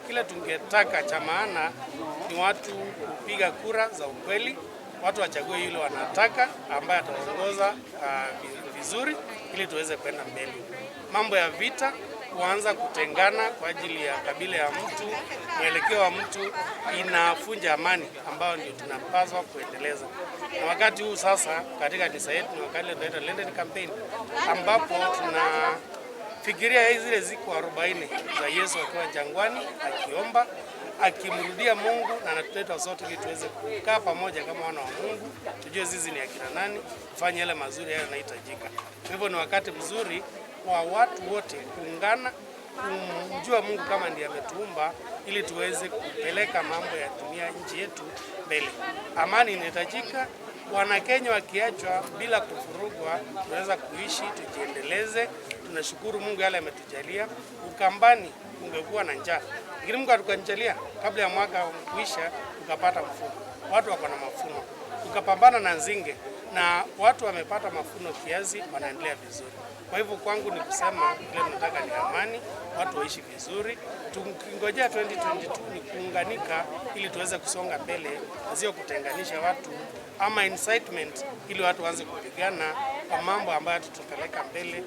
Kile tungetaka cha maana ni watu kupiga kura za ukweli, watu wachague yule wanataka ambaye ataongoza vizuri ili tuweze kwenda mbele. Mambo ya vita, kuanza kutengana kwa ajili ya kabila ya mtu, mwelekeo wa mtu, inafunja amani ambayo ndio tunapaswa kuendeleza. Na wakati huu sasa katika kanisa yetu ni wakati tunaita Lenten campaign, ambapo tunafikiria zile siku 40 za Yesu akiwa jangwani akiomba, akimrudia Mungu, na anatuleta sote ili tuweze kukaa pamoja kama wana wa Mungu, tujue sisi ni akina nani, kufanya yale mazuri yale yanahitajika. Kwa hivyo ni wakati mzuri wa watu wote kuungana kumjua Mungu kama ndiye ametuumba ili tuweze kupeleka mambo ya dunia nchi yetu mbele. Amani inahitajika. Wanakenya wakiachwa bila kuvurugwa, tunaweza kuishi, tujiendeleze. Tunashukuru Mungu yale ametujalia. Ukambani ungekuwa na njaa, lakini Mungu atukanjalia kabla ya mwaka kuisha, tukapata mfumo, watu wako na mafuno, tukapambana na nzinge na watu wamepata mafuno kiasi, wanaendelea vizuri. Kwa hivyo kwangu ni kusema kile tunataka ni amani, watu waishi vizuri. Tukingojea 2022 ni kuunganika ili tuweze kusonga mbele, na sio kutenganisha watu ama incitement ili watu waanze kupigana kwa mambo ambayo tutapeleka mbele.